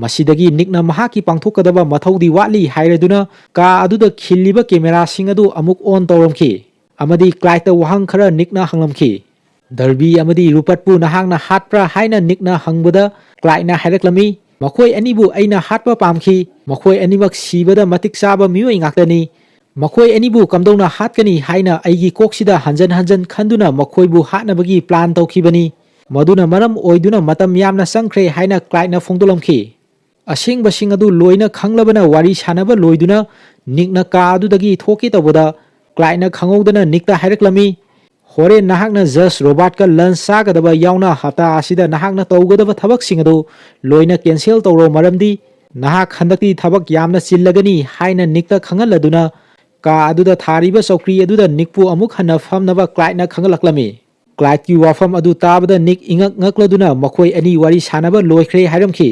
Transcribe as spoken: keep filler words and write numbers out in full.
ꯃꯁꯤꯗꯒꯤ ꯅꯤꯛꯅ ꯃꯍꯥꯛꯀꯤ ꯄꯥꯡꯊꯣꯛꯀꯗꯕ ꯃꯊꯧꯗꯤ ꯋꯥꯠꯂꯤ ꯍꯥꯏꯔꯗꯨꯅ ꯀꯥ ꯑꯗꯨꯗ ꯈꯤꯜꯂꯤꯕ ꯀꯦꯃꯦꯔꯥꯁꯤꯡ ꯑꯗꯨ ꯑꯃꯨꯛ ꯑꯣꯟ ꯇꯧꯔꯝꯈꯤ ꯑꯃꯗꯤ ꯀ꯭ꯂꯥꯏꯗꯇ ꯋꯥꯍꯪ ꯈꯔ ꯅꯤꯛꯅ ꯍꯪꯂꯝꯈꯤ꯫ "ꯗꯔꯕꯤ ꯑꯃꯗꯤ ꯔꯨꯄꯔꯠꯄꯨ ꯅꯍꯥꯛꯅ ꯍꯥꯠꯄ꯭ꯔꯥ?" ꯍꯥꯏꯅ ꯅꯤꯛꯅ ꯍꯪꯕꯗ ꯀ꯭ꯂꯥꯏꯗꯅ ꯍꯥꯏꯔꯛꯂꯝꯃꯤ, "ꯃꯈꯣꯏ ꯑꯅꯤꯕꯨ ꯑꯩꯅ ꯍꯥꯠꯄ ꯄꯥꯝꯈꯤ꯫ ꯃꯈꯣꯏ ꯑꯅꯤꯃꯛ ꯁꯤꯕꯗ ꯃꯇꯤꯛ ꯆꯥꯕ ꯃꯤꯑꯣꯏ ꯉꯥꯛꯇꯅꯤ꯫ ꯃꯈꯣꯏ ꯑꯅꯤꯕꯨ ꯀꯝꯗꯧꯅ ꯍꯥꯠꯀꯅꯤ ꯍꯥꯏꯅ ꯑꯩꯒꯤ ꯀꯣꯛꯁꯤꯗ ꯍꯟꯖꯟ ꯍꯟꯖꯟ ꯈꯟꯗꯨꯅ ꯃꯈꯣꯏꯕꯨ ꯍꯥꯠꯅꯕꯒꯤ ꯄ꯭ꯂꯥꯟ ꯇꯧꯈꯤꯕꯅꯤ꯫ ꯃꯗꯨꯅ ꯃꯔꯝ ꯑꯣꯏꯗꯨꯅ ꯃꯇꯝ ꯌꯥꯝꯅ ꯆꯪꯈ꯭ꯔꯦ" ꯍꯥꯏꯅ ꯀ꯭ꯂꯥꯏꯗꯅ ꯐꯣꯡꯗꯣꯛꯂꯝꯈꯤ꯫ ꯑꯁꯦꯡꯕꯁꯤꯡ ꯑꯗꯨ ꯂꯣꯏꯅ ꯈꯪꯂꯕꯅ ꯋꯥꯔꯤ ꯁꯥꯟꯅꯕ ꯂꯣꯏꯗꯨꯅ ꯅꯤꯛꯅ ꯀꯥ ꯑꯗꯨꯗꯒꯤ ꯊꯣꯛꯀꯦ ꯇꯧꯕꯗ ꯀ꯭ꯂꯥꯏꯗꯅ ꯈꯪꯍꯧꯗꯅ ꯅꯤꯛꯇ ꯍꯥꯏꯔꯛꯂꯝꯃꯤ, "ꯍꯣꯔꯦꯟ ꯅꯍꯥꯛꯅ ꯖꯖ ꯔꯣꯕꯥꯔꯠꯀ ꯂꯟꯆ ꯆꯥꯒꯗꯕ ꯌꯥꯎꯅ ꯍꯞꯇꯥ ꯑꯁꯤꯗ ꯅꯍꯥꯛꯅ ꯇꯧꯒꯗꯕ ꯊꯕꯛꯁꯤꯡ ꯑꯗꯨ ꯂꯣꯏꯅ ꯀꯦꯟꯁꯦꯜ ꯇꯧꯔꯣ, ꯃꯔꯝꯗꯤ ꯅꯍꯥꯛ ꯍꯟꯗꯛꯇꯤ ꯊꯕꯛ ꯌꯥꯝꯅ ꯆꯤꯜꯂꯒꯅꯤ" ꯍꯥꯏꯅ ꯅꯤꯛꯇ ꯈꯪꯍꯜꯂꯗꯨꯅ ꯀꯥ ꯑꯗꯨꯗ ꯊꯥꯔꯤꯕ ꯆꯧꯀ꯭ꯔꯤ ꯑꯗꯨꯗ ꯅꯤꯛꯄꯨ ꯑꯃꯨꯛ ꯍꯟꯅ ꯐꯝꯅꯕ ꯀ꯭ꯂꯥꯏꯗꯅ ꯈꯪꯍꯜꯂꯛꯂꯝꯃꯤ꯫ ꯀ꯭ꯂꯥꯏꯗꯀꯤ ꯋꯥꯐꯝ ꯑꯗꯨ ꯇꯥꯕꯗ ꯅꯤꯛ ꯏꯉꯛ ꯉꯛꯂꯗꯨꯅ ꯃꯈꯣꯏ ꯑꯅꯤ ꯋꯥꯔꯤ ꯁꯥꯟꯅꯕ ꯂꯣꯏꯈ꯭ꯔꯦ ꯍꯥꯏꯔꯝꯈꯤ꯫